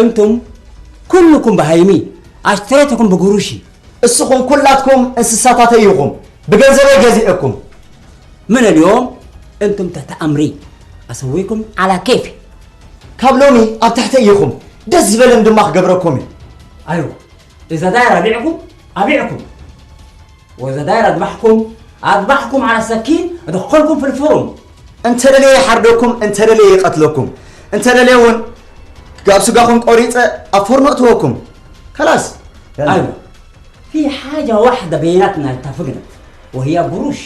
እንቱም ኩልኩም ብሃይሚ ኣሽትሬትኩም ብጉሩሺ። እስኹም ኩላትኩም እንስሳታተይ ኢኹም፣ ብገንዘበይ ገዚኤኩም። ምን ኣልዮም እንቱም ተሕቲ ኣምሪ ኣሰዊኩም ዓላ ኬፊ። ካብ ሎሚ ኣብ ትሕተይ ኢኹም፣ ደስ ዝበለን ድማ ክገብረኩም እዩ። ኣይዋ፣ እዛ ዳይራ ኣቢዕኩም ኣቢዕኩም። ወዘዳይር ኣድባሕኩም ኣድባሕኩም ዓላ ሰኪን ኣደኸልኩም ፍልፍሩም። እንተደለየ ይሓርደኩም፣ እንተደለየ ይቐትለኩም፣ እንተደለየ እውን ካብ ስጋኹም ቆሪፀ ኣብ ፎርኖ እትወኩም። ከላስ። ኣይዋ፣ في حاجة واحدة بيناتنا اتفقنا، وهي قروش.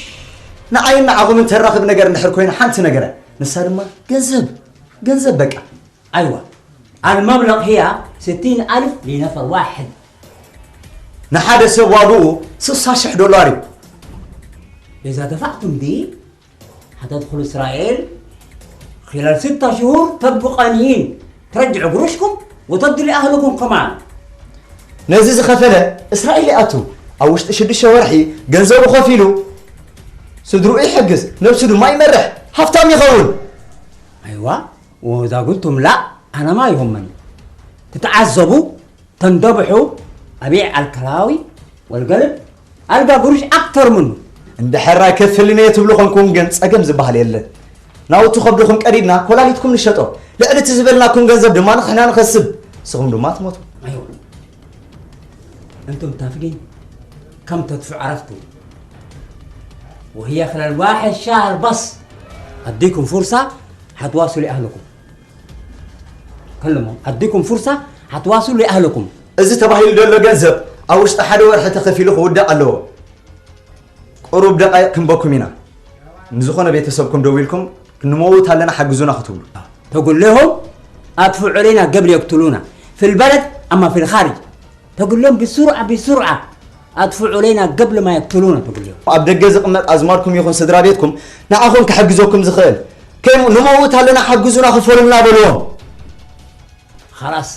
ንዓይን ንዓኹምን ተራኽብ ነገር እንድሕር ኮይና ሓንቲ ነገር እያ። ንሳ ድማ ገንዘብ። ገንዘብ በቃ። ኣይዋ፣ المبلغ هي ستين ألف لنفر واحد. ንሓደ ሰብ ዋግኡ ስሳ ሽሕ ዶላር እዩ። إذا دفعتم دي حتدخلوا إسرائيل خلال ستة شهور، تبقوا غنيين، ترجعوا قروشكم وتدوا لأهلكم كمان. ነዚ ዝኸፈለ እስራኤል ይኣቱ። ኣብ ውሽጢ ሽዱሽተ ወርሒ ገንዘቡ ከፊሉ ስድርኡ ይሕግዝ፣ ነብሱ ድማ ይመርሕ፣ ሃብታም ይኸውን። ኣይዋ፣ ወዛ قلتم لا، أنا ما يهمني. تتعذبوا، تنذبحوا، أبيع الكلاوي والقلب، ألقى قروش أكثر منه. እንድሕር ኣይከፍልን እየ ትብሉ ኾንኩም ግን ጸገም ዝበሃል የለን። ናውቲ ከብድኹም ቀዲድና ኮላሊትኩም ንሸጦ። ልዕሊ እቲ ዝበልናኩም ገንዘብ ድማ ንሕና ንኸስብ። ንስኹም ድማ ትሞቱ። ኣይዋ። أنتم متفقين؟ كم تدفع عرفتوا؟ وهي خلال واحد شهر بس أديكم فرصة حتواصلوا لأهلكم. كلموا، أديكم فرصة حتواصلوا لأهلكم. እዚ ተባሂሉ ዘሎ ገንዘብ ኣብ ውሽጢ ሓደ ወርሒ ተኸፊሉ ክውዳእ ኣለዎ። ቁሩብ ደቃይቕ ክንበኩም ኢና። ንዝኾነ ቤተሰብኩም ደዊልኩም፣ "ክንመውት ኣለና፣ ሓግዙና" ክትብሉ። تقول لهم: "ادفعوا علينا قبل يقتلونا في البلد أما في الخارج". تقول لهم بسرعة، بسرعة: "ادفعوا علينا قبل ما يقتلونا"، تقول لهم. ኣብ ደገ ዝቕመጥ ኣዝማድኩም ይኹን ስድራ ቤትኩም ንዓኹም ክሕግዘኩም ዝኽእል። ከይኑ "ንመውት ኣለና፣ ሓግዙና፣ ክፈሉልና" በልዎም። خلاص.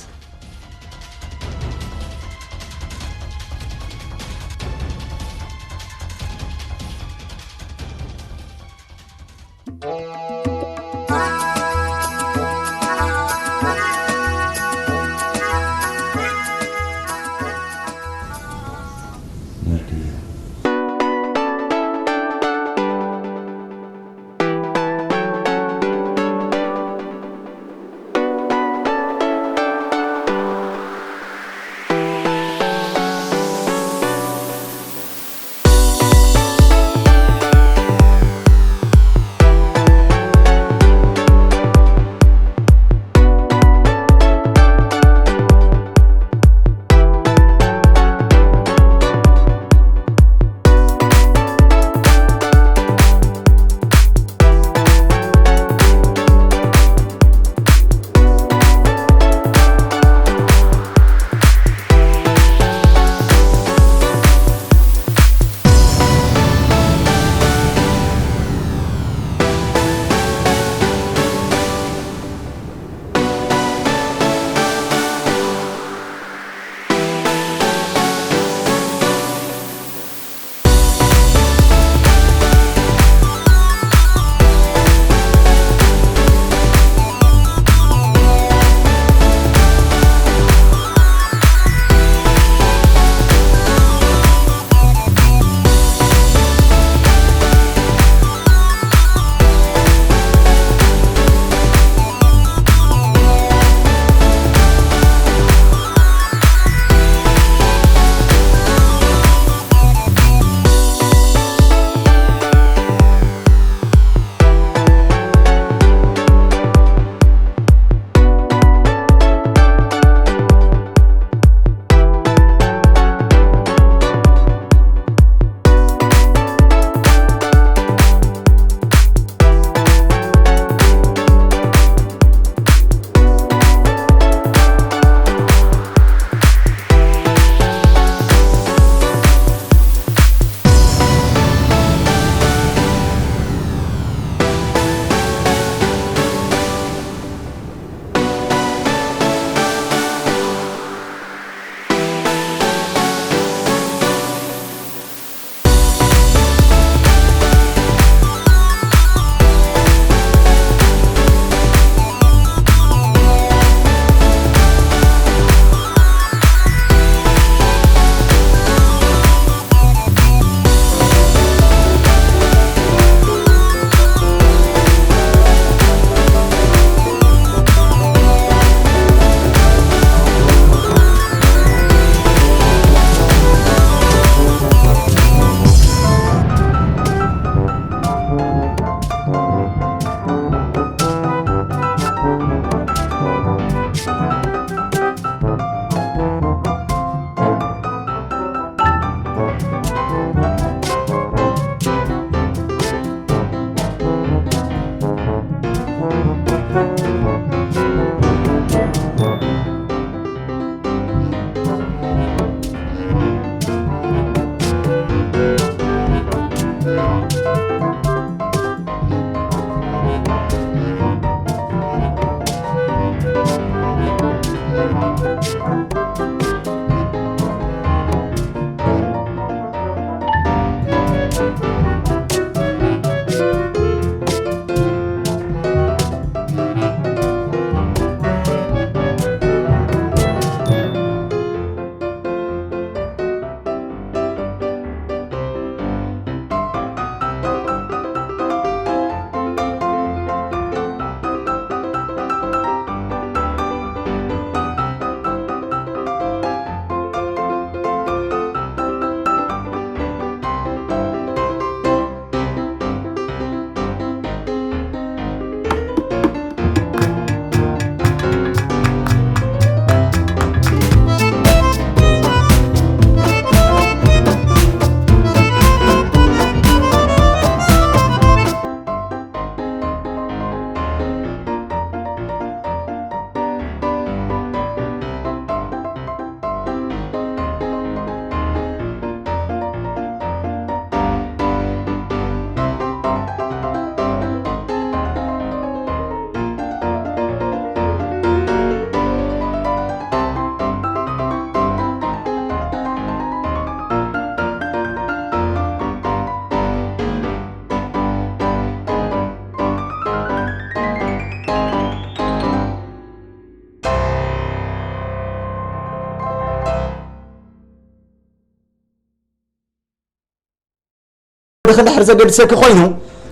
ክድሕር ዘገድሰኪ ኮይኑ፣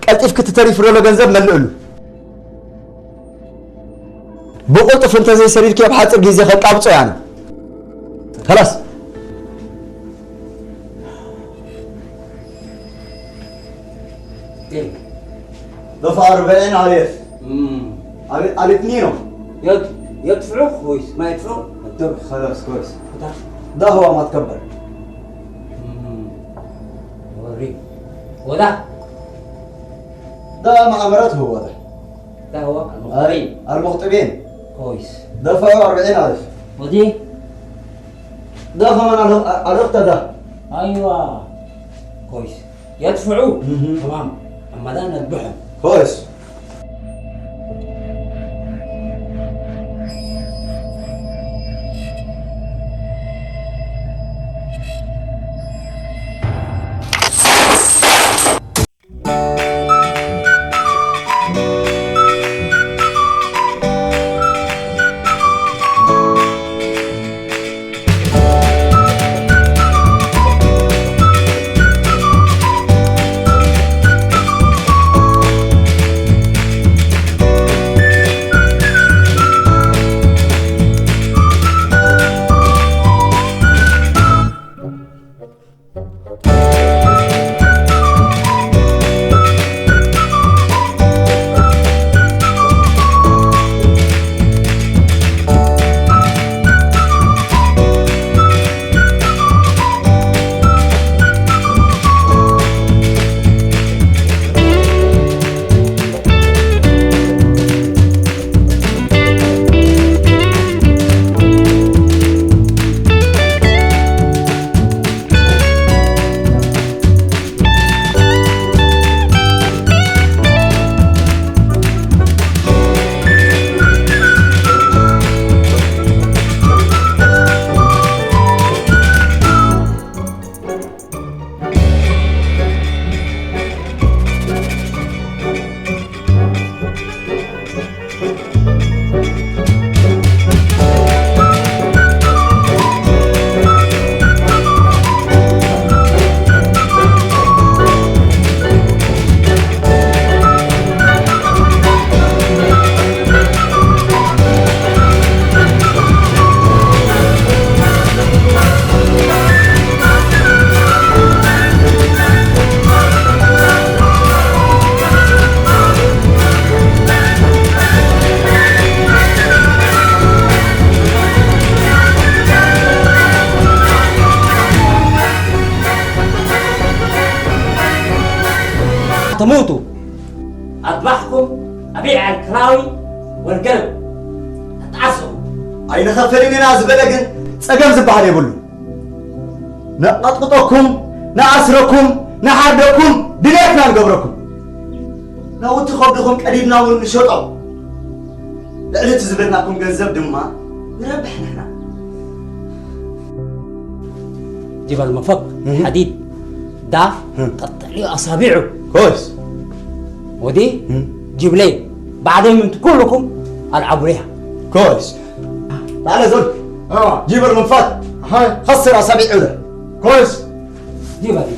ቀልጢፍኪ እቲ ተሪፉ ዘሎ ገንዘብ መልእሉ። ብቕልጡፍ እንተዘይሰዲድኪ ኣብ ሓፂር ግዜ ከቃብጾ እየ ኣነ። ከላስ። دفع أربعين ألف. على الاثنين. يد يدفعوا كويس، ما يدفعوا الدبر. خلاص كويس. ده هو ما تكبر. وري. وده. ده ما عمرته هو ده. ده هو المخطئين. المخطئين. كويس. دفعوا أربعين ألف. ودي. ده كمان على الأخت ده. أيوة. كويس. يدفعوا. تمام. أما ده نذبحهم. كويس. تموتوا. أذبحكم أبيع الكراوي والقلب. تتعصبوا. ኣይንኸፍልን ኢና ዝበለ ግን ጸገም ዝበሃል የብሉ። ነቐጥቅጠኩም፣ ንኣስረኩም፣ ንሓርደኩም፣ ድሌትና ንገብረኩም። ናውቲ ከብድኹም ቀዲድና እውን ንሸጦ። ልዕሊ እቲ ዝበልናኩም ገንዘብ ድማ ንረብሕ ንሕና። جيب المفك حديد ده قطع لي أصابعه. كويس. ودي جيب لي بعدين انتوا كلكم العبوا ليها. كويس. تعال يا زول. اه، جيب المنفات. هاي. خسر اصابع عده. كويس. جيبها دي.